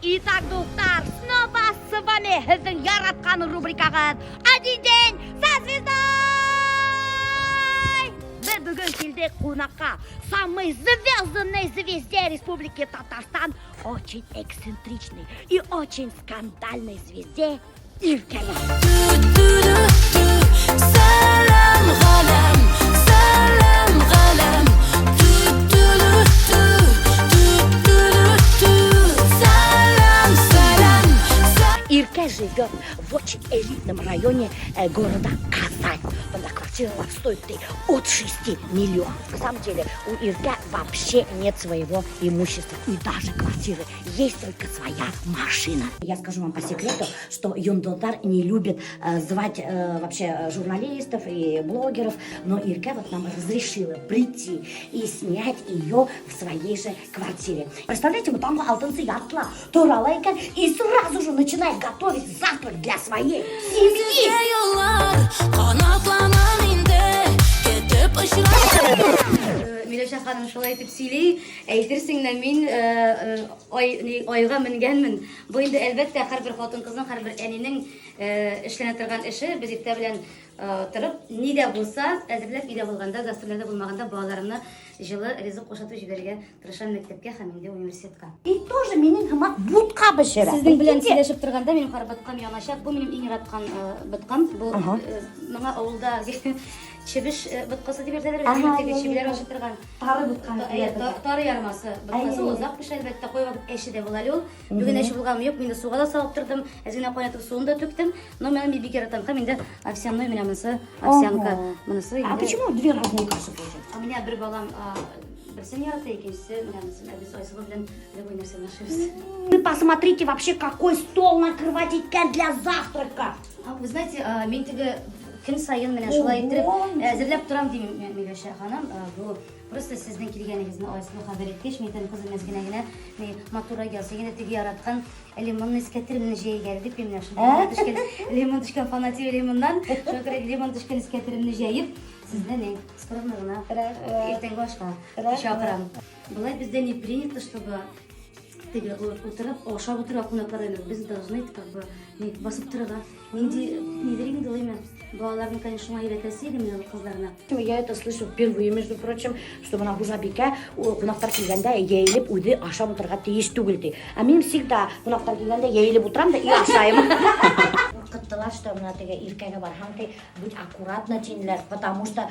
Итак, дуҫтар, снова с вами һеҙҙең яратҡан рубрикағыҙ «Один день со звездой». Беҙ бөгөн килдек ҡунаҡҡа самой звездной звезде Республики Татарстан, очень эксцентричной и очень скандальной звезде Иркәгә. Сәлам, ғаләм, сәлам, ғаләм. Ту-ту-ту, ту-ту-ту. Сәлам, сәлам. Иркә живет в очень элитном районе города Казань. Бында квартира стоит от 6 миллионов. На самом деле у Иркә вообще нет своего имущества и даже квартиры. Есть только своя машина. Я скажу вам по секрету, что йондоҙҙар не любит звать вообще журналистов и блогеров, но Иркә вот нам разрешила прийти и снять ее в своей же квартире. Представляете, вот там алтынсы яртыла тора ла икән и сразу же начинает готовить завтрак для своей семьи. Сезгә юллар Ҡанатланам инде Көтөп осрашыр. Миләүшә ханым шулай итеп сөйли, әйтерсең дә мин айға менгәнмен. Бу инде, әлбәттә, һәрбер хатын-кызның, һәрбер әнинең эшләнә торган эше. Без иртә белән торып, ни дә булса әзерләп, өйдә булганда, гастрольләрдә булмаганда, балаларымны җылы ризык ашатып җибәрергә тырышам мәктәпкә һәм инде университетка. И тоже минең һымаҡ бутҡа бешерә. Сезнең белән Прикиньте. Сөйләшеп торганда минем һәр боткам яначак. Бу минем иң яраткан боткам. Бу моңа авылда чебеш боткасы дип йөртәләр. Теге чебиләр ашый торган. Тары бутҡа. Тары ярмасы боткасы Әйе. Озак пешә, әлбәттә, кайвакыт әче дә була әле ул. Бүген әче булганым юк, мин дә суга да салып тордым, әз генә кайнатып суын да түктем. Но мин бик яратам. Һәм инде овсяной, менә монысы овсянка. Монысы А инде. Почему две разные каши получаются? А менә бер балам берсен ярата, икенчесе менә монысын. Ә без Айсылу белән любой нәрсәне ашыйбыз. Вы посмотрите вообще, какой стол накрывать икән для завтрака. А, вы знаете, мин теге көн сайын менә шулай иттереп Ого. Әзерләп торам дим, Миләүшә ханым. Бу просто сезнең килгәнегезне Айсылу хәбәр иткәч, мин әйтәм, кызым, әз генә генә ни матуррак ясый, генә теге яраткан лимонный эскәтеремне җәйгән дип, мин менә шунда төшкән лимон төшкән фанатик лимоннан, шуңа күрә лимон төшкән эскәтеремне җәеп, сезне ни скромно гына иртәнге ашка чакырам. Болай бездә не принято, чтобы теге утырып ашап утырып кунаклар. Без должны как бы ни басып торырга, нинди нидер инде ул имя. Балаларны, конечно, шуңа өйрәтәсе иде менә кызларны. Я это слышу впервые, между прочим, что бына хужабикә ҡунаҡтар килгәндә йәйелеп үҙе ашап ултырырға тейеш түгел ти. А мин всегда ҡунаҡтар килгәндә йәйелеп ултырам да и ашайым. Ҡурҡыттылар, что бына теге Иркәгә барһаң ти, будь аккуратна тинеләр, потому что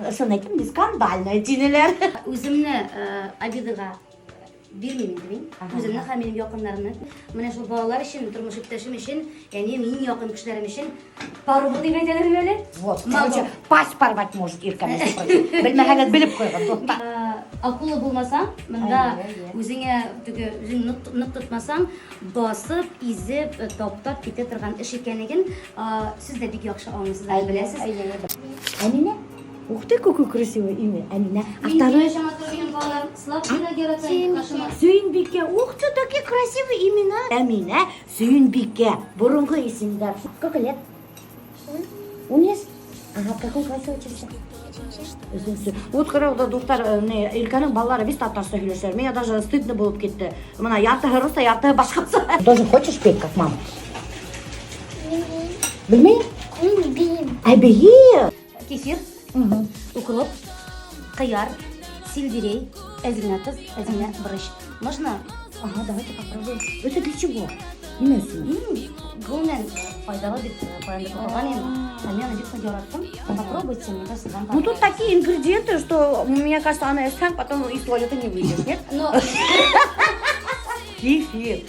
ысын әйтәм, не скандальная тинеләр. Үземне обидага бирмим инде мин үземне һәм минем якыннарымны. Менә шул балалар өчен, тормыш иптәшем өчен, ягъни минем якын кешеләрем өчен порву дип әйтәләр әле. Вот, Могу. короче, пасть порвать может Иркә, между прочим. Белмәһәгеҙ, белеп ҡуйығыҙ, дуҫтар. Акула булмасаң, монда Әйе, әйе. Үзеңә теге үзең нык нык тотмасаң, басып, изеп, таптап китә торган эш икәнлеген сез дә бик яхшы аңлыйсыз, әле беләсез. Әминә? Ух ты, какое красивое имя. Әминә. А Мин второе? Минем балаларым сладкий ярата инде кашыма. Сөйөнбикә. Ух ты, такие красивые имена. Әминә, Сөйөнбикә. Боронғо исемдәр. Сколько лет? 10. Ага, в каком классе учишься? Өсөнсө. Вот ҡарағыҙ, дуҫтар, ни, Иркәнең балалары весь татарса һөйләшә. Миңә даже стыдно булып китте. Бына яртыһы русса, яртыһы башҡортса. Тоже хочешь петь, как мама? Белмәйем? Мин бейем. Ә бейей. Кефир, укроп, кыяр, сельдерей, әҙ генә тоҙ, әҙ генә борос. Можно? Ага, давайте попробуем. Это для чего? Нимә өсөн? Гомумән файҙалы дип ҡайҙандыр уҡыған инем. Һәм мин уны бик яраттым. Попробуйте, мне кажется, вам Ну тут понравится. Такие ингредиенты, что, мне кажется, она сам потом из туалета не выйдешь, нет? Но Кефир,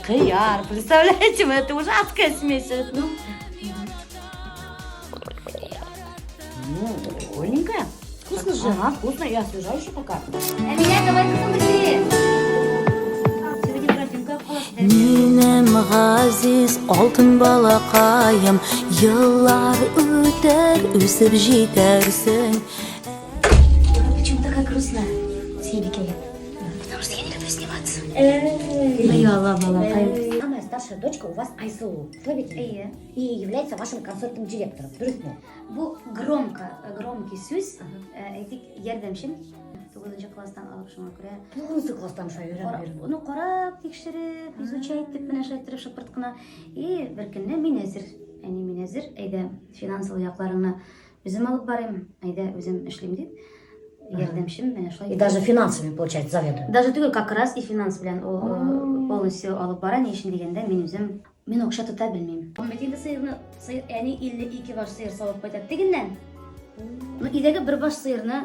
кыяр, представляете, это уже адская смесь. Ну, Прикольненькая. Вкусно же. Ага, вкусно и освежающе такая. Әминә, давай, кызым, быстрее. Сегодня праздник ҡаласың. Минем ғәзиз алтын балаҡайым, йыллар үтер, үҫеп етерһең. Почему такая грустная? Сөйөнбикә. Потому что я не люблю сниматься. Ояла балаҡайым. Самая старшая дочка у вас Айсылу, шулай? Эйе. И является вашим концертным директором. Дөрөҫмө? Бу громко, громкий сүз, әйтик, ярҙамсым. Туғыҙ Тугызынчы класстан алып, шуңа күрә. Тугызынсы класстан шулай өйрәнеп йөрдең. Ну, карап, тикшереп, изучать итеп, менә шулай иттереп шыпырт кына. И бер көнне: «Мин әзер, әни, мин әзер, әйдә, финансовый якларыңны үзем алып барыйм, әйдә, үзем эшлим», — дип. Ярдәмчем менә шулай. И даже финансами, получается, заведую. Даже түгел, как раз и финанс белән ул полностью алып бара. Ни өчен дигәндә, мин үзем, мин акча тота белмим. Бит инде сыерны, сыер, әни 52 баш сыер савып кайта тегеннән. Ну, өйдәге бер баш сыерны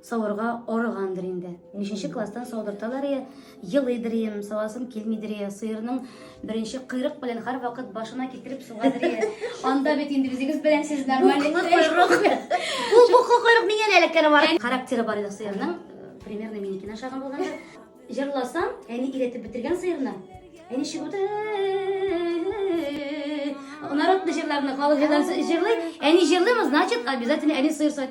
савырга арыгандыр инде. Бишенче класстан саудырталар я, елыйдыр ем, савасым килмидер я. Сыерның беренче койрык белән һәрвакыт башына китереп сугадыр я. Анда бит инде үзегез беләсез, нормальный. Буклы койрык. Ул буклы койрык миңа да эләккәне бар. Характеры бар иде сыерның, примерно минекенә охшаган булгандыр. Җырласам, әни өйрәтеп бетергән сыерны. Әни чыгып утыра. Народный җырларны, халык җырларын җырлый. Әни җырлыймы, значит, обязательно әни сыер сава.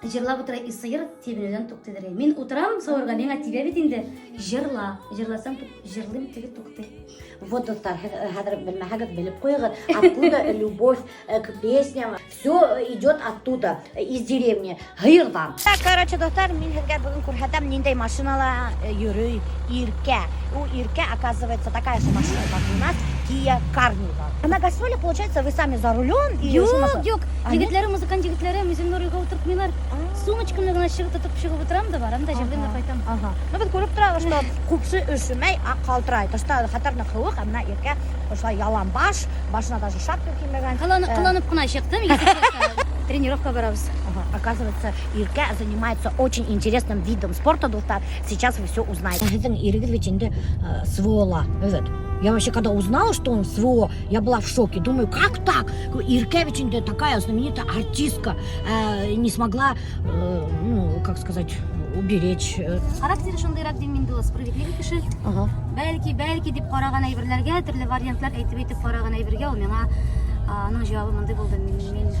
Җырлап утыра, и сыер тибенүдән туктыйдыр. Мин утырам савырга, миңа тибә бит инде. Җырла. Җырласам, җырлыйм, теге туктый. Вот, дуҫтар, хәҙер белмәһәгеҙ, белеп ҡуйығыҙ. Откуда любовь к песням? Все идет оттуда, из деревни, һыйырҙан. Так, короче, дуҫтар, мин һеҙгә бөгөн күрһәтәм, ниндәй машинала йөрөй Иркә. У Иркә, оказывается, такая же машина, как у нас, Kia Carnival. А на гастроли, получается, вы сами за рулем? И Юк, шул машина- юк. А, нет? Егетләре, музыкант егетләре, үземне рульгә утыртмыйлар. Сумочкамны гына чыгып тотып чыгып утырам да барам да, җырлыйм да кайтам. Ага. Ну, беҙ күреп торабыҙ, что ҡупшы өшөмәй, а ҡалтырай. Тышта хәтәр һыуыҡ, ә бына Иркә ошолай ялан баш, башына даже шапка кеймәгән. Ҡыланып, ҡыланып ҡына сыҡтым. Егетләр, тренировка барабыҙ. Ага. Оказывается, Иркә занимается очень интересным видом спорта, дуҫтар. Сейчас вы все узнаете. Һеҙҙең ирегеҙ бит инде СВОла. Evet. Я вообще, когда узнала, что он СВО, я была в шоке. Думаю, как так? Иркә ведь инде такая знаменитая артистка, не смогла, ну, как сказать, уберечь. Характеры шундыйрак дим инде, ул справедливый кеше. Бәлки, бәлки дип ҡараған әйберләргә, төрлө вариантлар әйтеп әйтеп ҡараған әйбергә, ул миңа, аның җавабы мондый булды: «Мин,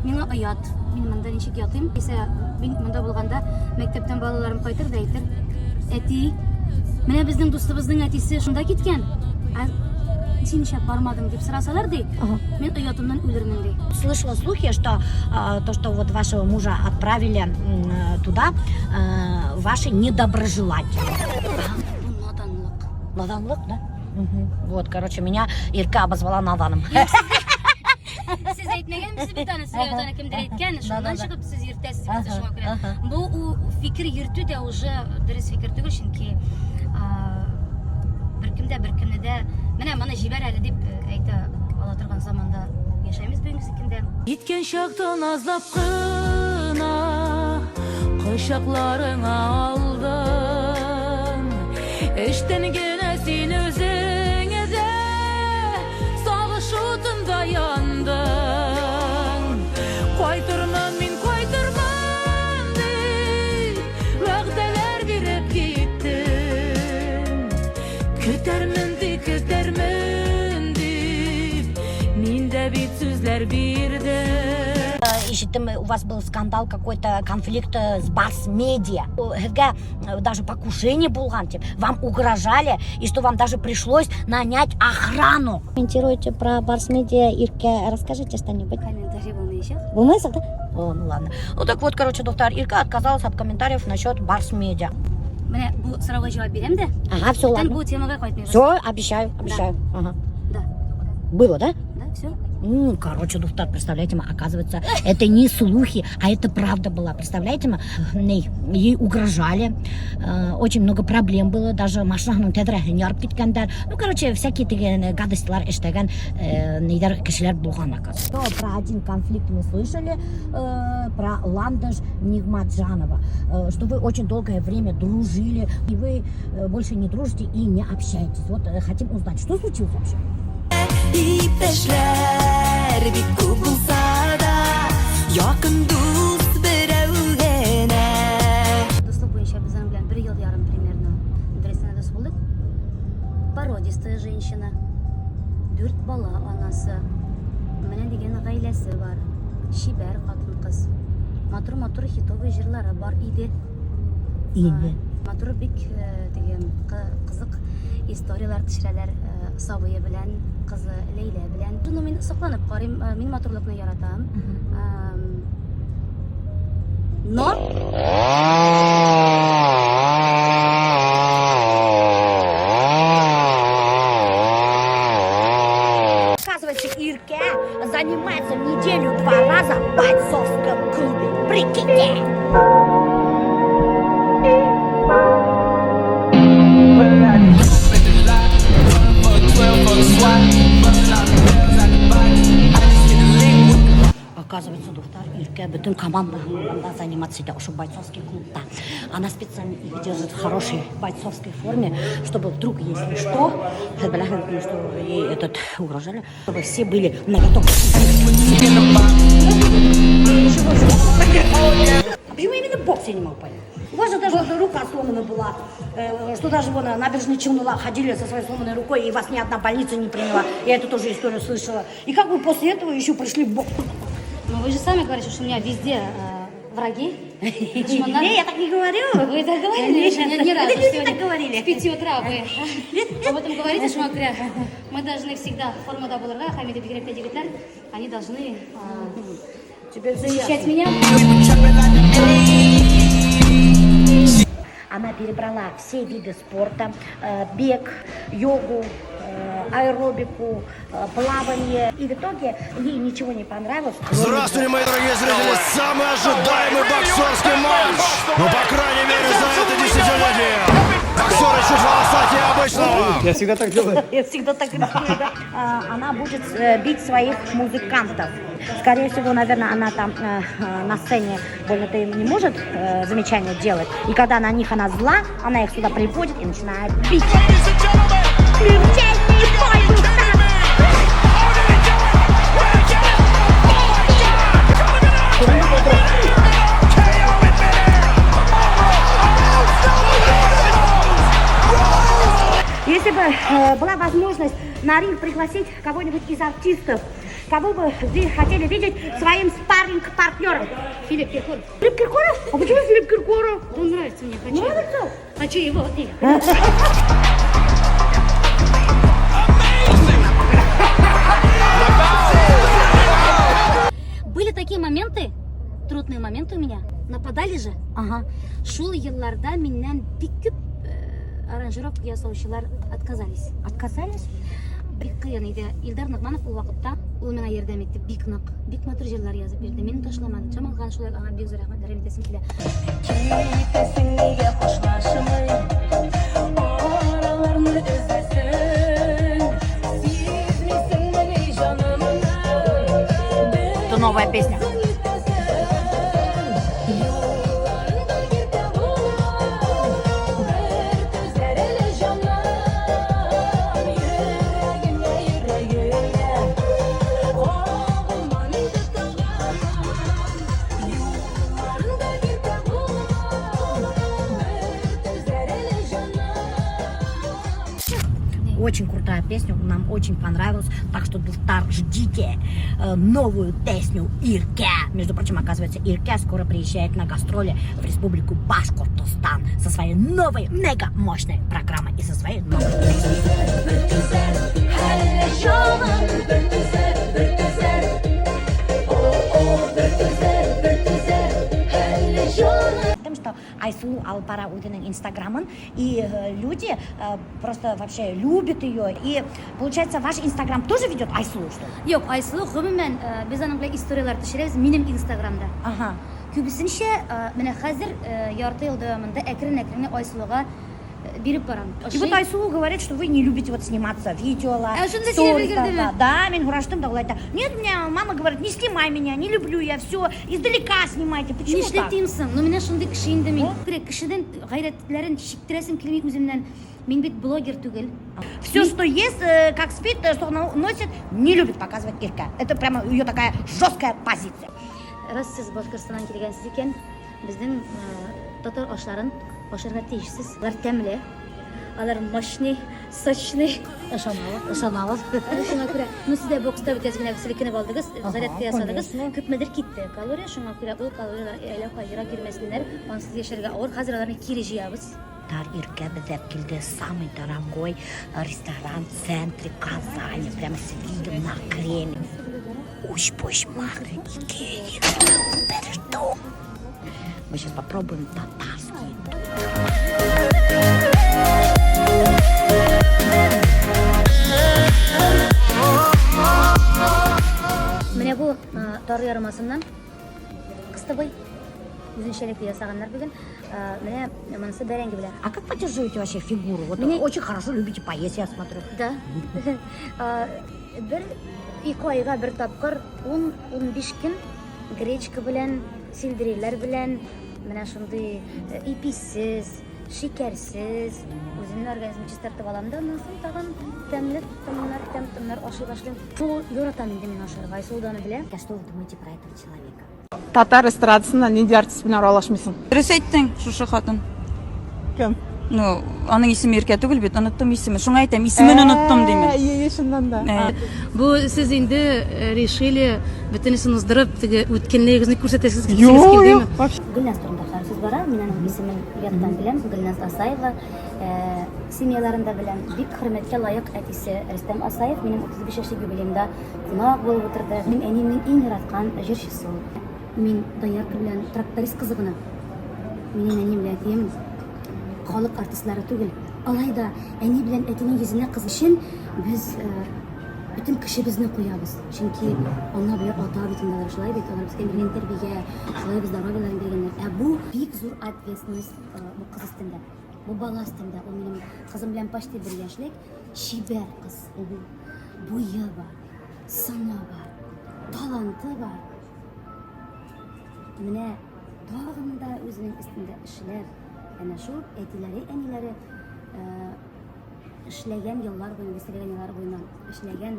миңа оят. Мин монда ничек ятыйм? Исә мин монда булганда мәктәптән балаларым кайтыр да әйтер: 'Әти, менә безнең дустыбызның әтисе шунда киткән. Ә син нишләп бармадың?' дип сорасалар, — ди. — Мин оятымнан үлермен», — ди. Слышала слухи, что то, что вот вашего мужа отправили туда, ваши недоброжелатели. Бу наданлык. Наданлыҡ, да? Мгм. Вот, короче, меня Иркә обозвала наданом. Сез әйтмәгәнсез бит аны, сезгә аны кемдер әйткән, шуннан чыгып сез йөртәсез бит, шуңа күрә. Бу у фикер йөртү дә уже дөрес фикер түгел, чөнки беркем дә беркемне дә менә моны җибәр әле дип әйтә ала торган заманда яшәйбез бүгенге көндә. Киткән чакта назлап кына кочакларыңа алдың. Эчтән генә син үзең дә сагыш утында яндың. Кайтырмын мин, кайтырмын дип вәгъдәләр биреп киттең. Көтәрмен дип, көтәрмен дип мин дә бит сүзләр бирдем. Ишеттем, у вас был скандал какой-то, конфликт с Барс Медиа. Һеҙгә даже покушение булған тип. Вам угрожали, и что вам даже пришлось нанять охрану. Комментируете про Барс Медиа, Иркә, расскажите что-нибудь. Комментарий булмаячак. Булмайһың, да? О, ну ладно. Ну так вот, короче, дуҫтар, Иркә отказалась от комментариев насчет Барс Медиа. Менә бу сорауга җавап бирәм дә. Ага, все, Бүтән ладно. бу темага кайтмыйбыз. Все, обещаю, обещаю. Ага. Да. Было, да? Да, все. Короче, дуҫтар, представляете, оказывается, это не слухи, а это правда была. Представляете, ей угрожали, очень много проблем было, даже машинаның тәҙрәһен ярып киткәндәр. Ну, короче, всякие теге гадостьлар эшләгән ниҙәр кешеләр булған, оказывается. Но про один конфликт мы слышали, про Ландыш Нигматжанова, что вы очень долгое время дружили, и вы больше не дружите и не общаетесь. Вот хотим узнать, что случилось вообще? Иптәшләр бик күп булса да, якын дус берәү генә. Дуҫлыҡ буйынса беҙ аның белән бер йыл ярым примерно дөрөҫтән дуҫ булдыҡ. Породистая женщина. Дүрт бала анасы. Менә дигән гаиләсе бар. Сибәр ҡатын-ҡыҙ. Матур-матур хитовый җырлары бар иде. Ине. Матур бик теге ҡыҙыҡ историялар төшөрәләр сабыйы белән, ҡыҙы Ләйлә белән. Ну, мин һоҡланып ҡарайым, мин матурлыҡны яратам. Но оказывается, Иркә занимается в неделю два раза в бойцовском клубе. Прикиньте! Оказывается, дуҫтар, Иркә бөтөн командаһы заниматься итә ошо бойцовский клубта. Она специально их держит в хорошей бойцовской форме, чтобы вдруг, если что, что ей этот угрожали, чтобы все были наготове. А почему именно бокс, я не могу понять? У вас же даже вот рука сломана была, что даже вон на набережной Челнова ходили со своей сломанной рукой, и вас ни одна больница не приняла. Я эту тоже историю слышала. И как вы после этого еще пришли в бокс? Ну, вы же сами говорите, что у меня везде враги. Дошмандар. Не, я так не говорю. Вы так говорили? Нет, Ни разу это люди сегодня. так говорили. С 5 утра вы об этом говорите, шуңа күрә мы должны всегда формада булырга, һәм инде бигерәк тә егетләр, они должны Теперь все защищать ясно. Меня. Она перебрала все виды спорта: бег, йогу, аэробику, плавание. И в итоге ей ничего не понравилось, кроме Здравствуйте, мои дорогие зрители! Самый ожидаемый боксерский матч! Ну, по крайней мере, за это десятилетие! Боксеры чуть волосатее обычного! Я всегда так делаю. Я всегда так делаю, да. Она будет бить своих музыкантов. Скорее всего, наверное, она там на сцене больно-то им не может замечания делать. И когда на них она зла, она их сюда приводит и начинает бить. Смертельный бой, дуҫтар! Если бы была возможность на ринг пригласить кого-нибудь из артистов, кого бы вы хотели видеть своим спарринг-партнером? Филипп Киркоров. Филипп Киркоров? А почему Филипп Киркоров? Он нравится мне, хочу. Нравится? Хочу его. Были такие моменты, трудные моменты у меня. Нападали же. Шул йылларҙа минән бик күп аранжировка яһаусылар отказались. Отказались? Бик ҡыйын ине. Илдар Ноғманов ул ваҡытта ул миңа ярҙам итте бик ныҡ. Бик матур йырлар яҙып бирҙе. Мине ташламаны. Джамалға шулай аңа бик ҙур рәхмәт әйтәсем килә. Китәсең нигә хушлашмый, Араларны өзәсең, Сизмисеңмени җанымны? Это новая песня. Юлларыңда иртә булмам, Бер түзәр әле җаным, Йөрәгемә, йөрәгемә, Кагылма инде тагын. Юлларыңда иртә булмам, Бер түзәр әле җаным. Очень крутая песня, нам очень понравилась. Так что, дуҫтар, ждите новую песню Иркә. Между прочим, оказывается, Иркә скоро приезжает на гастроли в Республику Башкортостан со своей новой мега мощной программой и со своей новой песней. Бер түзәр, әле җаным, бер түзәр, бер түзәр. О, о, бер түзәр, бер түзәр, әле җаным. Потому что Айсылыу алып бара үҙенең инстаграмын, и люди просто вообще любят ее. И получается, ваш инстаграм тоже ведет Айсылыу, что ли? Юҡ, Айсылыу ғөмүмән беҙ аның белән историялар төшөрәбеҙ минең инстаграмда. Күбеһенсә бына хәҙер ярты йыл дауамында әкрен-әкрен Айсылыуға биреп барам. И вот Айсулу говорит, что вы не любите вот сниматься в видео, А что ты сторис, себе да, говорила? да, мин һораштым да, ул әйтә. Нет, у меня мама говорит, не снимай меня, не люблю я, все, издалека снимайте. Почему так? Нишләтим һуң? Ну, мин шундай кеше инде мин. Кешенең ғәйрәтләрен сиктерәсем килмәй үҙемдән. Мин бит блогер түгел. Все, что ест, как спит, что она носит, не любит показывать Ирка. Это прямо ее такая жесткая позиция. Раз һеҙ Башҡортостандан килгәнһегеҙ икән, беҙҙең татар ашларын ашарға тейешһегеҙ. Улар тәмле, улар мощный, сочный. Ышанабыҙ, ышанабыҙ. Шуңа күрә, ну һеҙ ҙә бокста бит генә һелкенеп алдығыҙ, зарядка яһанығыҙ, конечно. Күпмелер китте калория, шуңа күрә ул калориялар әллә ҡайҙа йыраҡ йөрөмәҫендәр, унһыҙ йәшәргә ауыр. Хәҙер уларны кире йыябыҙ. Дуҫтар, Иркә беҙҙе алып килде самый дорогой ресторан в центре Казани, прямо с видом на Кремль. Өсбошмаҡ 221 штук. Мы сейчас попробуем татарский тутырма. Менә бу тары ярмасыннан кыстыбый үзенчәлекле ясаганнар бүген. Менә монысы бәрәңге белән. А как поддерживаете вообще фигуру? Вот очень хорошо любите поесть, я смотрю. Да. Бер ике айга бер тапкыр 10-15 көн гречка белән, сельдерейлар белән, менә шундый иписез, шикәрсез үземнең организмны чистартып алам да, аннан соң тагын тәмле томнар, тәм-томнар ашый башлыйм. Ну, яратам инде мин ашарга. Айсылу да аны белә. А что вы думаете про этого человека? Татар эстрадасында нинди артист белән аралашмыйсың? Дөрес әйттең, шушы хатын. Кем? Ну, аның исеме Иркә түгел бит, оныттым исемен. Шуңа әйтәм, исемен оныттым димен. Әйе, чыннан да. Бу сез инде решили бөтенесен уздырып, теге үткенлегегезне күрсәтәсез Юк, килдеме? юк, вообще. Гөлназ турында хәзер сүз бара. Мин аның исемен яттан беләм. Гөлназ Асаева. Семьяларын да беләм. Бик хөрмәткә лаек әтисе Рөстәм Асаев минем 35 яшьлек юбилеемда кунак булып утырды. Минем әниемнең иң яраткан җырчысы ул. Мин доярка белән тракторист кызы гына. Минем әнием белән әтием халык артистлары түгел. Алай да әни белән әтинең йөзенә кыз өчен без бөтен көчебезне куябыз. Чөнки ана белән ата бит инде алар шулай бит, алар безгә биргән тәрбия, шулай здоровьеларын биргәннәр. Ә бу бик зур ответственность бу кыз өстендә. Бу бала өстендә. Ул минем кызым белән почти бер яшьлек чибәр кыз. Буе бар, сыны бар, таланты бар. Менә тагын да үзенең өстендә эшләп, әнә шул әтиләре, әниләре эшләгән еллар буена, дистәләгән еллар буена эшләгән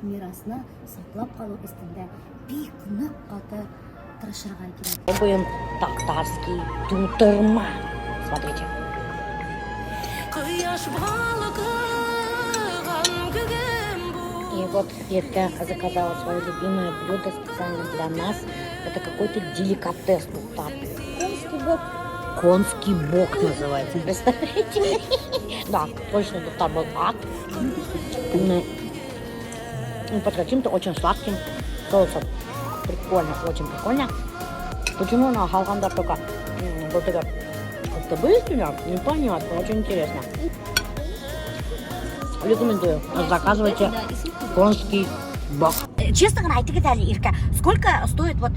мирасны саклап калу өстендә бик нык каты тырышырга кирәк. Пробуем татарский тутырма. Смотрите. Кояш балкыган күгем бу. И вот Ирка заказала свое любимое блюдо специально для нас. Это какой-то деликатес тут так. Конский бок. Конский бок называется, представляете? Да, точно, дуҫтар, был ат. Ну, под каким-то очень сладким соусом. Прикольно, очень прикольно. Почему она һалғандар только вот это быстренько, непонятно, очень интересно. Рекомендую. Заказывайте конский бок. Честно говоря, әйтегеҙ әле, Ирка, сколько стоит вот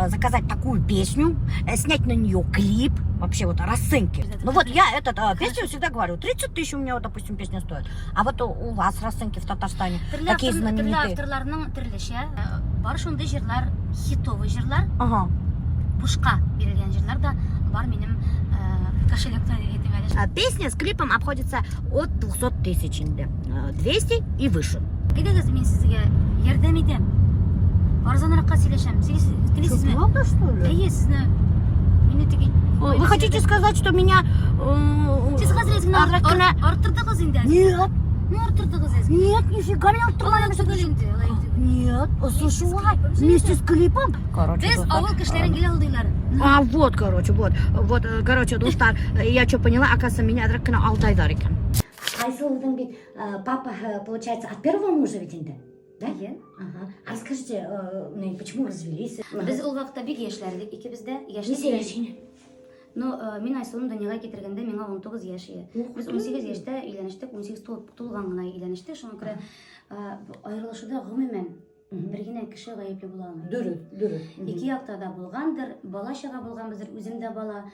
заказать такую песню, снять на нее клип, вообще вот расценки? Ну вот я этот песню всегда говорю, 30 тысяч у меня, вот, допустим, песня стоит. А вот у вас расценки в Татарстане Төрле такие автор, төрле знаменитые. Авторларның төрлечә. Бар шундый җырлар, хитовый җырлар, бушка бирелгән җырлар да бар минем кошелекта дип әйтим әле. Песня с клипом обходится от 200 тысяч инде. 200 и выше. Әйдәгез, мин сезгә ярдәм итәм. Арзанракка сөйләшәм. Телисезме? Правда, что ли? Әйе, сезне мине теге Вы хотите сказать, что меня Сез хәзер үзегезне арттырдыгыз инде. Нет, Ну, арттырдыгыз үзегезне. Нет, нифига меня Алай арттырмадым. түгел инде, алай түгел. Нет, слушай, вместе с клипом? Короче, Без дуҫтар, авыл кешеләрен гел алдыйлар. А вот, короче, вот, вот, короче, дуҫтар, я что поняла, оказывается, меня әҙерәк кенә алдайҙар икән. Айсылыуҙың бит папа, получается, от первого мужа ведь инде, да? Әйе. Ага. А расскажите, ну, почему развелись? Без ул вакытта бик яшьләр идек икебез дә. Яшьлек. Нисә яшь ине? Ну, мин Айсылуны дөньяга китергәндә миңа 19 яшь иде. Без 18 яшьтә өйләнештек, 18 тулган гына өйләнештек. Шуңа күрә аерылышуда гомумән бер генә кеше гаепле була алмый. Дөрөҫ, дөрөҫ. Ике якта да булгандыр, бала чага булганбыздыр, үзем дә бала.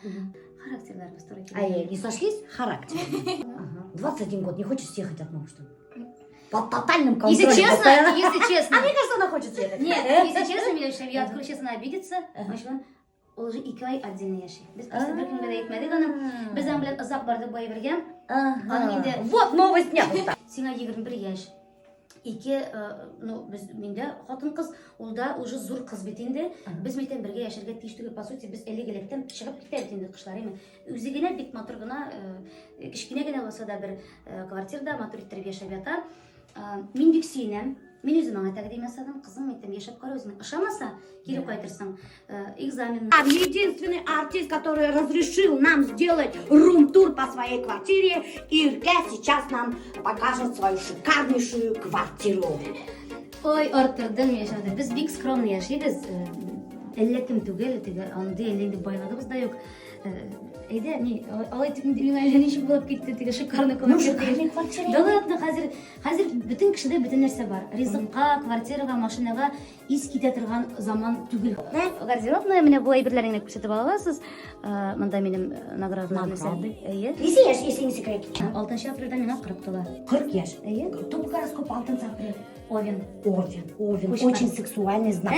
Характерларыбыз туры килә. А не сошлись? Характер. Ага. 21 год, не хочешь съехать от мамы, что ли? Под тотальным контролем. Если честно, постоянно. Если честно. А мне кажется, она хочет съехать. Нет, если честно, Миләүшә, я открою, сейчас она обидится. Машина, ул уже 2 ай отдельно яши. Без просто бер кемгә дә әйтмәдек аны. Без аның белән озак бардык бу әйбергә. Аның инде Вот новость дня. Сиңа 21 яшь. Ике, ну, без миндә хатын кыз, ул да уже зур кыз бит инде. Без мәйтәм бергә яшәргә тиеш түгел, по сути, без элек-электән чыгып китәбез инде кышлар, әйме. Үзе генә бик матур гына, кечкенә генә булса да бер квартирада матур иттереп яшәп ята. Мин бик сөенәм. Мин үзем аңа тәкъдим ясадым. Кызым, әйттем, яшәп кара үзеңә. Ошамаса, кире кайтырсың. Экзамен. Единственный артист, который разрешил нам сделать рум-тур по своей квартире, Ирка сейчас нам покажет свою шикарнейшую квартиру. Ой, арттырдым яшәде. Без бик скромный яшибез. Әллә кем түгел, теге андый әллә инде байлыгыбыз да юк. Әйдә, ни, алай итеп инде миңа әллә ничек булып китте, теге шикарный Ну, квартира. шикарный квартира. Да ладно, хәзер, хәзер бөтен кешедә бөтен нәрсә бар. Ризыкка, квартирага, машинага ис китә торган заман түгел. Гардеробная, менә бу әйберләрне генә күрсәтеп ала аласыз. Монда минем наградалар нәрсә. Награды. Әйе. Нисә яшь, если не секрет? 6 апрельдә миңа 40 тула. 40 яшь. Әйе. Кто по гороскопу 6 апреля? Овен. Овен, Овен. Кучка. Очень сексуальный знак.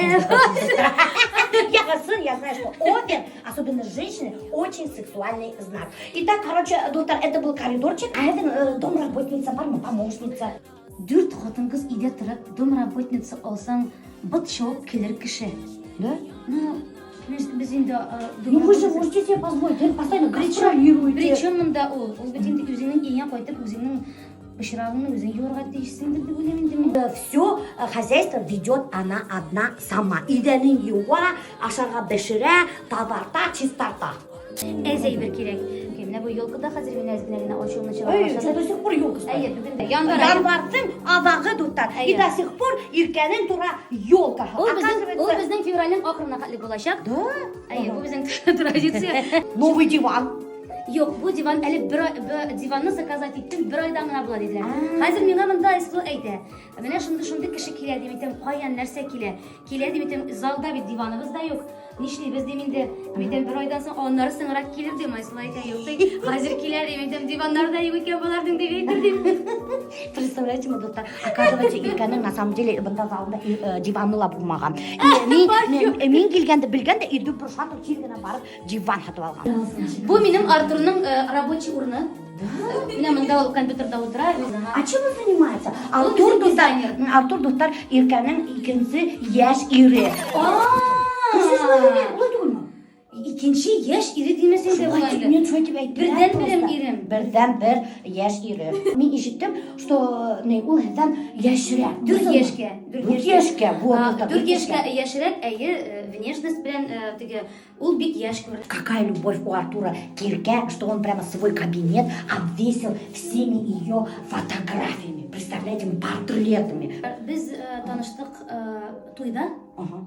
Я сын, я знаю, что Овен, особенно женщины, очень сексуальный знак. Итак, короче, доктор, это был коридорчик, а это домработница, бармы, помощница. Дүрт хатын-кыз өйдә торып, домработница алсаң, бот чабып килер кеше. Да? Ну, без инде Ну вы же можете себе позволить, вы постоянно гастролируете. Причем монда ул? Ул бит инде үзеңнең өеңә кайтып, үзеңнең пычрагыңны үзең юарга тиешсеңдер дип уйлыйм инде мин. Все хозяйство ведет она одна сама. Иҙәнен йыуа, ашарға бешерә, таҙарта, чистарта. Әз әйбер кирәк. Менә бу елкада хәзер мин әз генә генә ачуымны чыгара Эй, башладым. что до сих пор елка стоит? Әйе, бүген дә январь ае. Январҙың аҙағы, дуҫтар. И Әйе. до сих пор Иркәнең тора елка. Ул безнең, ул безнең февральнең ахырына хәтле булачак. Да? Әйе, бу безнең традиция. Новый диван. Юк, бу диван әле бер ай, бу диванны заказать иттем, бер айдан гына була диделәр. Хәзер миңа монда Айсылу әйтә. Менә шундый шундый кеше килә дип әйтәм, каян нәрсә килә? Килә дип әйтәм, залда бит диваныбыз да юк. Нишлибез дим инде. Әйтәм, бер айдан соң аннары соңрак килер дим, Айсылу әйтә, юк ди. Хәзер килә дим, әйтәм, диваннар да юк икән боларның дип әйтер дим. Представляете, мы дуҫтар, оказывается, Иркәнең на самом деле бында залында диваны ла булмаған. И Мин килгәндә белгәндә өйҙә бер шатыр тиҙ генә барып диван һатып алған. Бу минем Артурның рабочий урыны. Менә монда ул компьютерда утыра. А чем он занимается? Ул Артур безнең дуҫтар, дизайнер. Артур дуҫтар Иркәнең икенсе йәш ире. Улай түгелме? Икенсе йәш ире тимәһәң дә Шулай була тип, инде. мин шулай тип әйттем. Берҙән-берем ирем. Берҙән-бер йәш ире. Мин ишеттем, что не ул һеҙҙән йәшерәк. Дүрт йәшкә. Дүрт йәшкә. Вот, дуҫтар, Дүрт йәшкә йәшерәк, әйе, внешность белән теге ул бик йәш күренә. Какая любовь у Артура к Ирке, что он прямо свой кабинет обвесил всеми ее фотографиями, представляете, портретами. Без таныштык туйда. Ага.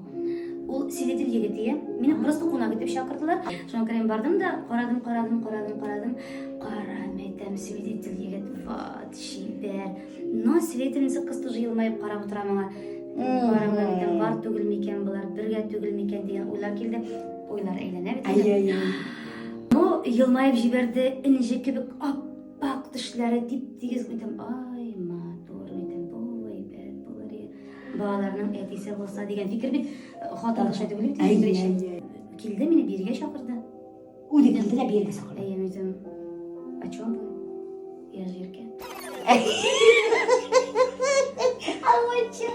Ул свидетель егет ие. Мине просто кунак итеп чакырдылар. Шуңа күрә мин бардым да, карадым, карадым, карадым, карадым. Кара, әйтәм, свидетель егет, вот, чибәр. Но свидетельница кыз тоже елмаеп карап утыра миңа. Карам, әйтәм, бар түгел микән болар, бергә түгел микән дигән уйлар килде. Уйлар әйләнә бит инде. Ай-яй-яй. Ну, елмаеп җибәрде, энҗе кебек ап-ак тешләре тип-тигез. Әйтәм, ай, матур, әйтәм, бу әйбәт булыр иде. Балаларның әтисе булса дигән фикер бит хатын кеше түгел бит инде беренче. Килде, мине биергә чакырды. Үҙе килде лә бейергә саҡырҙы. Әйе, мин әйтәм, о чем вы? Я же Иркә. А вот чё?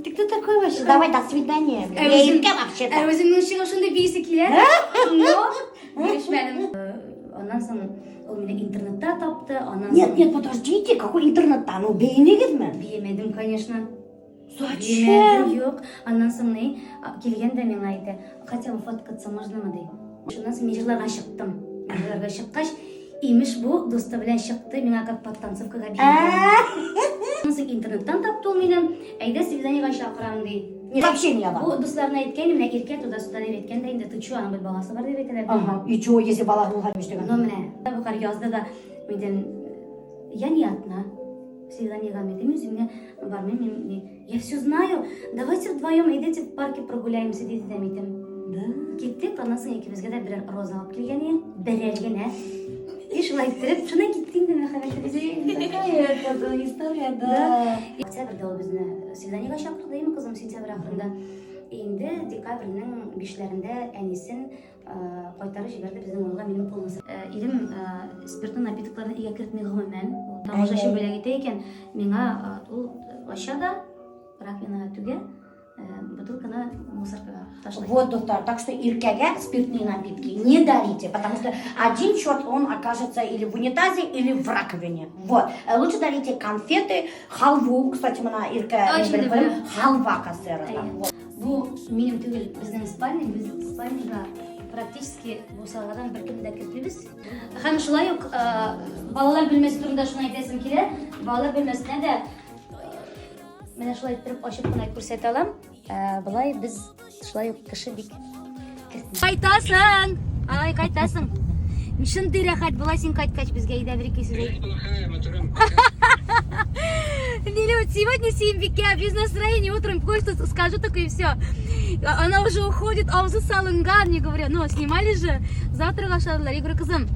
Ты кто такой вообще? Давай, до свидания. Я Иркә вообще-то. Ә үземнең чыгып шундый биисе килә. Но бирешмәдем. Аннан соң ул мине интернетта тапты, аннан Нет, соң нет, подождите, какой интернет-то? Ну, бейенегеҙме? Бейемәдем, конечно. Зачем? Бейемәдем, юк. Аннан соң ни, килгән дә миңа әйтә, хотя бы фоткаться можно ди. Шуннан соң мин җырларга чыктым. Җырларга чыккач, имеш бу дусты белән чыкты, миңа как подтанцовкага бирде. Аннан соң интернеттан тапты ул мине. Әйдә свиданиега чакырам ди. Нет, вообще не надо. Бу дусларына әйткән, менә Иркә туда-сюда дип әйткән дә инде, ты чё, аның бит баласы бар дип әйтәләр. Ага. И чё, если бала булған нишләгән? Но менә бу кар язды да миндән я не одна. Свиданиега мин әйтәм, үземгә бармыйм, мин я все знаю. Давайте вдвоем идите в парке прогуляемся диде дә мин әйтәм. Да. Киттек, аннан соң икебезгә дә берәр роза алып килгән иде. Берәр генә. И шулай иттереп, шуннан китте инде мәхәббәтебез. Такая это история, да. Октябрьдә ул безне свиданиега чакырды, әйме кызым, сентябрь ахырында. Инде декабрьнең бишләрендә әнисен кайтарып җибәрде безнең авылга минем кулым. Ирем спиртлы напитокларны өйгә кертми гомумән. Ул тамашачы бүләк итә икән, миңа ул ача да раковинага түгә, бутылканы мусоркага ташлый. Вот, доктор, так что Иркәгә спиртные напитки не дарите, потому что один черт он окажется или в унитазе, или в раковине. Вот. Лучше дарите конфеты, халву. Кстати, бына Иркә Очень люблю. халва касерына. Әйе. Вот. Бу минем түгел, безнең спальня, без спальняга практически бусагадан бер кемне дә кертмибез. Һәм шулай ук балалар бүлмәсе турында шуны әйтәсем килә. Балалар бүлмәсенә дә менә шулай иттереп ачып кына күрсәтә алам. Былай без шулай Шулай ук кеше бик кертми. Кайтасың! Ай, кайтасың. Шундый рәхәт була син кайткач безгә әйдә бер ике сүз әйт. Лиля, вот сегодня Сөембикә без настроения утром кое-что скажу только и все. Она уже уходит, авызы салынган, мне говорю, ну, снимали же, завтра ашадылар. Я говорю, кызым,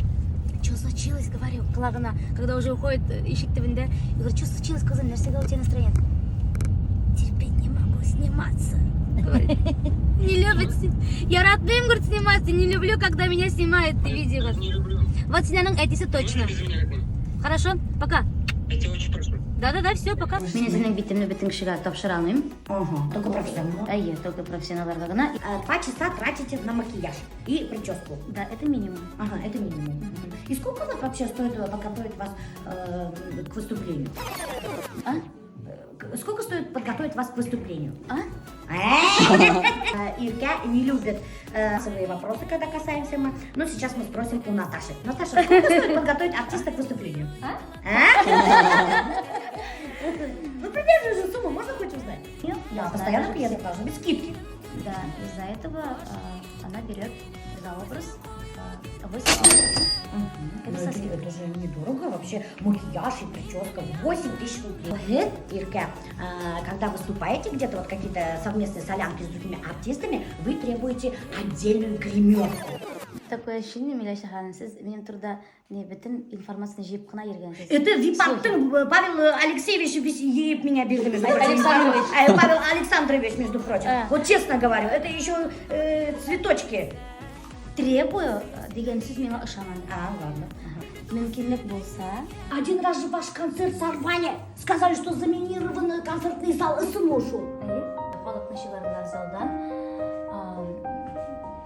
что случилось, говорю, колагына, когда уже уходит ишек төбендә. Я говорю, что случилось, кызым, нәрсәгә у тебя настроение? Терпеть не могу сниматься. Говорит. Не любит. Яратмыйм, говорит, сниматься. Не люблю, когда меня снимают в видео. Не люблю. Вот синең әтисе точно. Без меня как Хорошо, пока. Я тебя очень прошу. Да-да-да, все, пока. Мин үземнең битемне бөтен кешегә тапшыра алмыйм. Ага, только профессионал. Әйе, только профессионалларга гына. 2 часа тратите на макияж и прическу. Да, это минимум. Ага, это минимум. И сколько вот вообще стоит подготовить вас к выступлению? А? Сколько стоит подготовить вас к выступлению? А? Иркә не любит свои вопросы, когда касаемся мы. Но сейчас мы спросим у Наташи. Наташа, сколько стоит подготовить артиста к выступлению? А? А? Ну, примерную же сумму можно хоть узнать? Нет, Да, постоянно клиентов должны быть скидки. Да, из-за этого она берет за образ 8 тысяч. Ну, Это со это, скидкой. это же недорого вообще. Макияж и прическа 8 тысяч рублей. Иркә, когда выступаете где-то, вот какие-то совместные солянки с другими артистами, вы требуете отдельную гримерку. Такое ощущение, Миләүшә ханым, сез минем турында не бөтен информацияны җыеп кына йөргәнсез. Это Випарктың Павел Алексеевич йыйып миңә бирҙе, между прочим. Александрович. Павел Александрович, между прочим. А. Вот честно говорю, это еще цветочки. Требую дигән сүз миңа ошаманы. А, ладно. Мөмкинлек булса, Один раз же ваш концерт сорвали. Сказали, что заминирован концертный зал. Сын ушел. Әйе, халыкны чыгардылар залдан.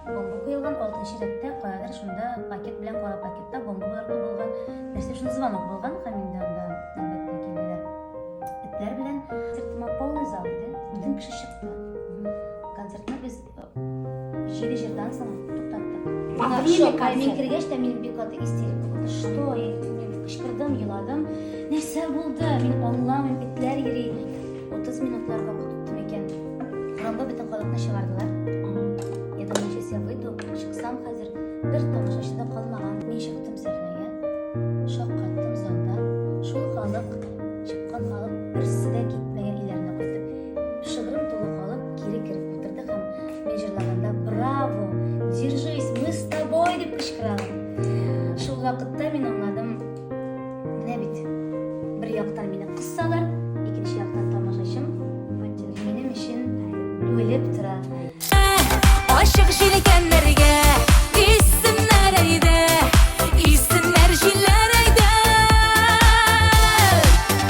Бомба куелган 6 рәттә каядыр шунда пакет белән кара пакетта бомба булырга булган. Нәрсә шунда звонок булган һәм инде анда әлбәттә килделәр. Этләр белән концертыма полный зал иде. Бөтен кеше чыкты. Концертны без җиде җырдан соң туктаттык. Во Миңа время шок, мин концерта. кергәч тә мин бик каты истерика булды. Что? Мин кычкырдым, еладым. Нәрсә булды? Мин аңламыйм, этләр йөри. 30 минутлар вакыт үтте микән? Урамга бөтен халыкны чыгардылар. Я думаю, сейчас я выйду, чыксам хәзер бер тамашачы да калмаган. Мин чыктым сәхнәгә, шаккаттым залда. Шул халык, чыккан халык берсе дә китмәгән өйләренә кайтып. Шыгрым тулы халык кире кереп утырды һәм мин җырлаганда браво, держись, мы с тобой дип кычкыралар. Шул вакытта мин аңладым, менә бит бер яктан мине кыссалар, икенче яктан тамашачым минем өчен үлеп тора. Ашык җилкәннәргә Иссеннәр әйдә Иссеннәр җилләр әйдә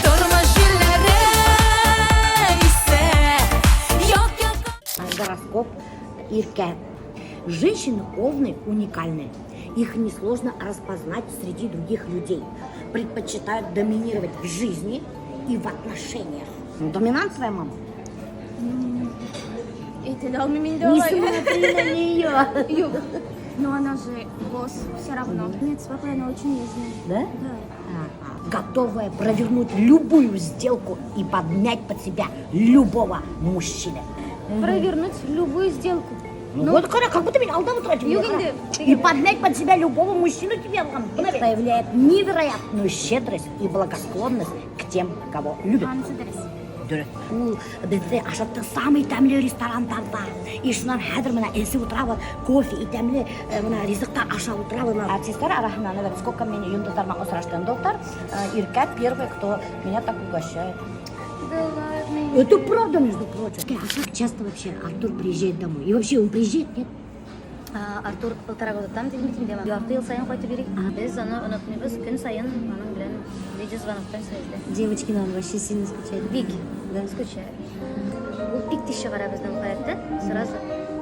Тормыш җилләре исә Як якка Гороскоп Иркә. Женщины-овны уникальны. Их несложно распознать среди других людей. Предпочитают доминировать в жизни и в отношениях. Ну, доминант твоя мама? Әйтә дә алмыйм инде Не алай. смотри на нее. Юк. Но она же босс, все равно. Нет, с папой она очень нежная. Да? Да. Готовая провернуть любую сделку и подмять под себя любого мужчины. Провернуть любую сделку. Ну, вот как будто меня алдап утыра. Юк инде. И подмять под себя любого мужчину тебе алған. Проявляет невероятную щедрость и благосклонность к тем, кого любит. Анысы дөрес. Дөрөҫ. Ул беҙҙе ашатты самый тәмле ресторандарҙа. И шунан хәҙер мына эсеп ултырабыҙ, кофе и тәмле мына ризыҡтар ашап ултырабыҙ. Артистар араһынан, наверное, сколько мин йондоҙҙар менән осраштым, дуҫтар. Иркә первый, кто меня так угощает. Да ладно. Это правда, между прочим. А как часто вообще Артур приезжает домой? И вообще он приезжает, нет? Артур полтора года там дим. Ярты ел саен кайтып йөри. Без аны онытмыйбыз, көн саен аның белән видеозвоноктан связьдә. Девочки нам вообще сильно скучают. Бик Да. скучаю. Ул бик тиз чыгара безнең халәттән, сразу.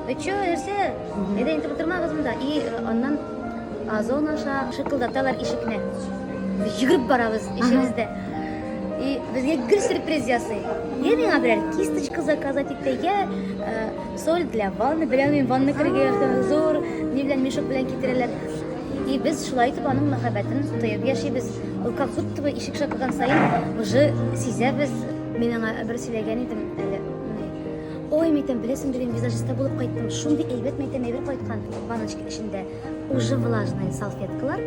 Вы чё, нәрсә? Әйдә интеп утырмагыз монда. И аннан Озон аша шыкылдаталар ишекне. Без йөгереп барабыз эшебездә. И безгә гел сюрприз ясый. Я миңа берәр кисточка заказать итте, я соль для ванны, беләм мин ванна керергә яратам, зур ни белән мешок белән китерәләр. И без шулай итеп аның мәхәббәтен тоеп яшибез. Ул как будто бы ишек шакыган саен уже сизәбез. Мин аңа бер сөйләгән идем әле. Ой, мин әйтәм, беләсең, бөгөн визажистта булып ҡайттым. Шундай әйбәт, мин әйтәм, әйбер ҡайткан баночка эсендә. Уже влажный салфеткалар.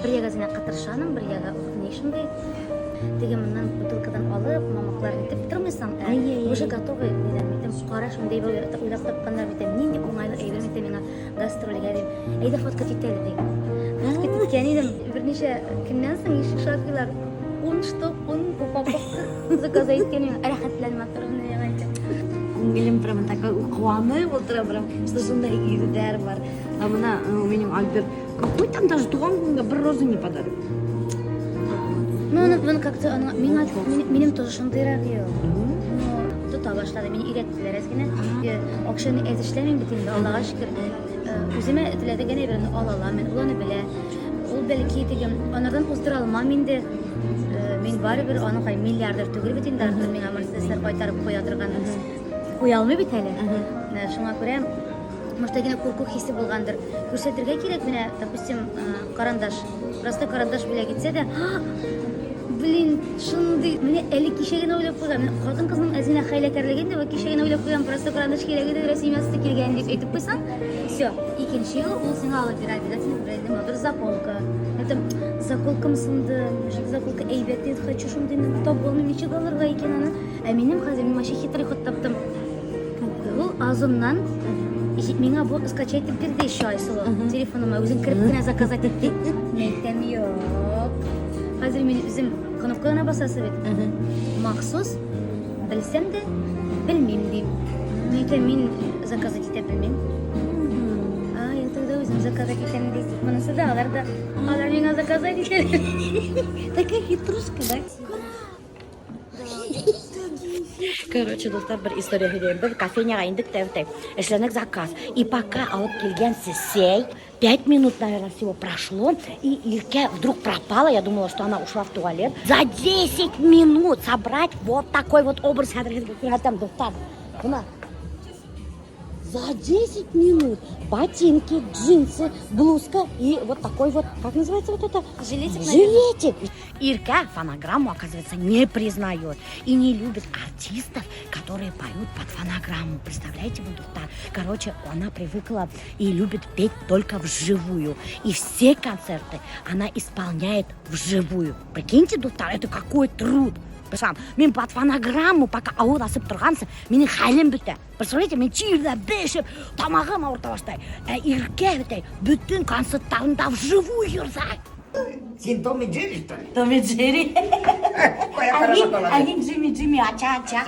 Бер яғы генә ҡытыршаның, бер яғы ни шундай. Теге моннан бутылкадан алып, мамыҡларын итеп тормайсың. Ә Ай-яй-яй. Уже готовый, нидән, мин әйтәм, ҡара шундай әйбер уйлап тапҡандар, мин әйтәм, ниндәй уңайлы әйбер, мин әйтәм, миңа гастрольгә дим. Әйҙә фотка итәле дим. Фотка иткән идем. Бернисә көннән соң ишек шакыйлар. 10 штук, 10 упаковка заказать иткән идем. Рәхәтләнеп матур гына әйтәм. Күңелем прямо такой ҡыуанып ултыра прям, что шундай ирҙәр бар. А бына минең Альберт какой там даже тыуған көнгә бер роза не подарил. Ну, он как-то, миңа, минең тоже шундайыраҡ юҡ. Ну, тота башланы, мине өйрәттеләр әҙ генә. Аҡсаны әҙ эшләмәйем бит инде, Аллаға шөкөр. Үҙемә теләгән әйберне ала алам, мин ул аны белә. Ул бәлки теге анарҙан уҙҙыра алмам инде. Мин барыбер аның ҡай миллиардер түгел бит инде, артыҡ миңа Мерседеслар ҡайтарып ҡуя торған. Ҡуя алмай бит әле. Шуңа күрә может, генә ҡурҡыу хисе булғандыр. Күрһәтергә кәрәк менә, допустим, карандаш. Просто карандаш бүләк итһә дә, блин, шундай, менә әле кисә генә уйлап ҡуйған. Менә ҡатын-ҡыҙҙың әҙ генә хәйләкәрлеген дә кисә генә уйлап ҡуйған, просто карандаш кәрәк ине, рәсем килгән дип әйтеп ҡуйһаң, все, икенсе йыл ул һиңә алып бирә обязательно берәр матур заколка. Это заколкам сынды, заколка әйбәт диде, хочу шундыйны таба алмыйм, ничек алырға икән аны. Ә минем хәҙер мин вообще хитрый ход таптым. Ул Озоннан миңа бу скачать итеп бирҙе еще Айсылыу. Телефоныма үҙең кереп кенә заказать ит ти. Мин әйтәм, юҡ. Хәҙер мин үҙем кнопканы баҫасы бит. Махсус белсәм дә белмәйем тим. Мин әйтәм, мин заказать итә белмәйем. А, я тогда үҙем заказать итәм ти. Быныһы да алар да алар миңа заказать итә. Такая хитрушка, да? Короче, дуҫтар, бер история һөйләйем. Беҙ кофейняға индек тә үтәй. Эшләнек заказ. И пока алып килгән сәй, 5 минут, наверное, всего прошло, и Иркә вдруг пропала. Я думала, что она ушла в туалет. За 10 минут собрать вот такой вот образ. Там, дуҫтар. Бына. За 10 минут ботинки, джинсы, блузка и вот такой вот, как называется вот это? Жилетик, наверное. Жилетик. Иркә фонограмму, оказывается, не признает и не любит артистов, которые поют под фонограмму. Представляете, дуҫтар? Короче, она привыкла и любит петь только вживую. И все концерты она исполняет вживую. Прикиньте, дуҫтар, это какой труд. Сам, мин под фонограмму, пока ауыҙ асып торғансы, минең хәлем бөтә. Представляете, мин тирләп, бешеп, тамағым ауырта башлай. Ә Иркә бөтә, бөтөн концерттарында вживую йырлай. Син Том и Джерри, что ли? Том и Джерри. Ой, хорошо, А мин Джимми, Джимми, ача, ача.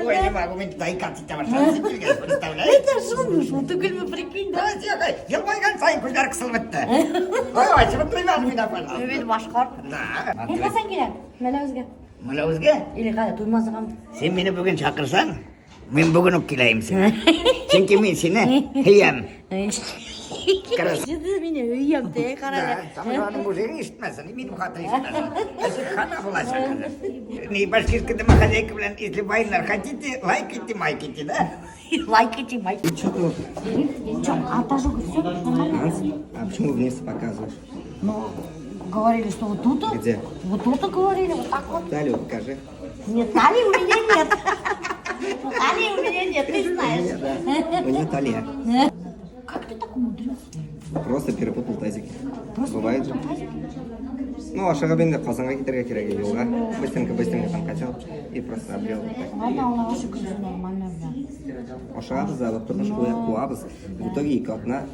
Ой, не могу, мин заикаться итә башланым, представляешь? Это шул, шул түгелме, прикинь, да? Йылмайған һайын күҙҙәр ҡыҫылып бөттө. Ой, асып тойманым мин апа. Мин башҡорт. Да. Һин ҡасан киләң? Мәләүезгә. Мәләүезгә? Или ҡайҙа, Туймазыға? Һин мине бөгөн саҡырһаң, мин бөгөн үк киләйем һиңә. Сөнки мин һине һөйәм. Һин мине һөйәм ти, ҡара. Да, Саманың мужигы ишетмәһен, минең ҡатын ишетмәһен. Ә хана буласаҡ хәҙер. Не башкирская домохозяйка белән, если вайнер хотите, лайкайте, майкайте, да? Лайкайте, майкайте. Че, а ожога все нормально? А почему вниз показываешь? Ну, говорили, что вот тут. Где? Вот тут говорили, вот так вот. Талию покажи. Нет, талии у меня нет. Талии у меня нет, ты знаешь. Да. У нее талия. Как ты так умудрился? Просто перепутал тазики. Просто Бывает же. перепутал тазики? Ну, ашығып инде Ҡазанға китергә кәрәк юлға. Быстренько, быстренько там хотел. И просто обрел. Вот так. Ладно, Аллаға шөкөр, все нормально, да. Ашығабыҙ ҙа, тормош ҡыуабыҙ. В итоге ике аҙна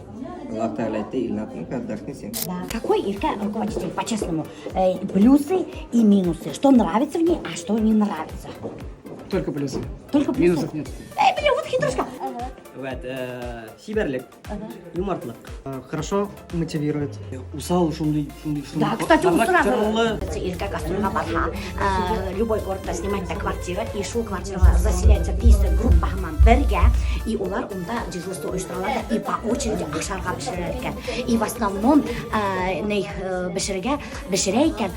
Аллаһ Тәғәлә әйтте, Илнат, ну-ка отдохни син. Да. Какой Иркә руководитель, по-честному, плюсы и минусы? Что нравится в ней, а что не нравится? Только плюсы. Только плюсы? Минусов нет. Эй, блин, вот хитрушка. Вот, сибәрлек, юмартлык. Хорошо мотивирует. Уҫал шундай, шундай, шундай. Да, кстати, он сразу. Характерлы. Иркә гастролгә барһа, любой городта снимать квартира, и шул квартираға заселяется весь группа менән бергә, и улар унда дежурство ойошторалар, и по очереди ашарға бешерәләр икән. И в основном ни бешерергә, бешерә икән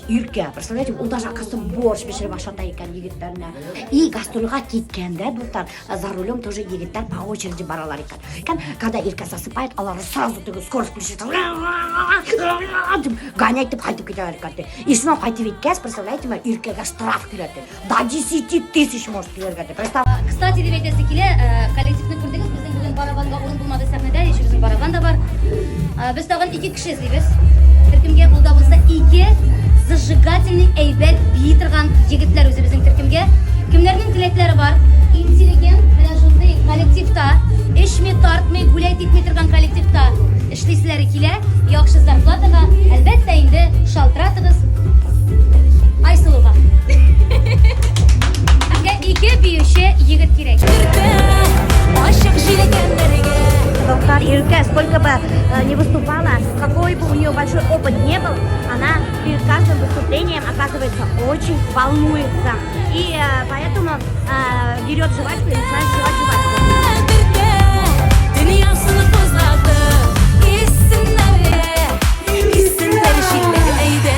Иркә. Представляете, ул даже, оказывается, борщ бешереп ашата икән егеттәренә. И гастролгә киткәндә, дуҫтар, за рулем тоже егеттәр по по очереди баралар икән. Икән, когда Иркә засыпает, алар сразу теге скорость включает. Тип, гонять итеп ҡайтып китәләр икән. Ти. И шунан ҡайтып еткәс, представляете ме, Иркәгә штраф килә. Ти. До 10 тысяч может килергә. Ти. Представь. Кстати, дип әйтәсе килә, коллективны күрдегез, безнең бүген барабанга урын булмады сәхнәдә, еще безнең барабан да бар. Без тагын ике кеше эзлибез. Төркемгә ул да булса ике зажигательный әйбәт бии торган егетләр үзебезнең төркемгә. Кемнәрнең теләкләре бар? Интеллигент, менә шундый коллективта, эчми, тартмый, гулять итми торган коллективта эшлиселәре килә, яхшы зарплатага, әлбәттә инде шалтыратыгыз Айсылуга. Безгә ике биюче егет кирәк. Ачык җилкәннәргә. Дуҫтар, Иркә, сколько бы не выступала, какой бы у нее большой опыт не был, она перед каждым выступлением, оказывается, очень волнуется. И поэтому берет жвачку и начинает жевать жвачку. Дөньясын кузгатып, иссеннәр, иссеннәр җилләр әйдә.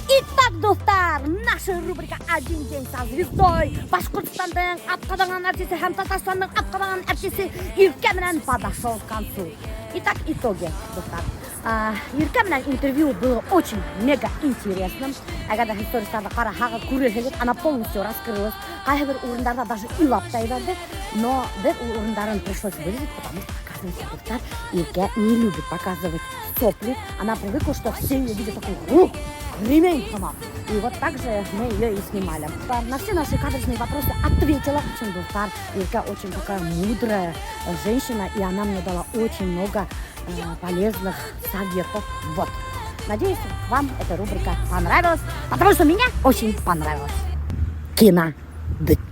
Итак, дуҫтар, наша рубрика «Один день со звездой» Башҡортостандың атҡаҙанған артисы һәм Татарстандың атҡаҙанған артисы Иркә менән подошел к концу. Итак, итоги, дуҫтар. Иркә менән интервью было очень мега интересным. Әгәр ҙә стористарҙы ҡараһағыҙ, күрерһегеҙ, она полностью раскрылась. Ҡайһы бер урындарҙа даже илап та ебәрҙе. Но бер ул урындарын пришлось вырезать, потому что, оказывается, дуҫтар, Иркә не любит показывать сопли. Она привыкла, что все ее видят такой, ух, кремень сама. И вот так же мы ее и снимали. На все наши каверзные вопросы ответила. Очень дуҫтар, Иркә очень такая мудрая женщина, и она мне дала очень много полезных советов. Вот. Надеюсь, вам эта рубрика понравилась, потому что меня очень понравилась. Кино. Бөттө.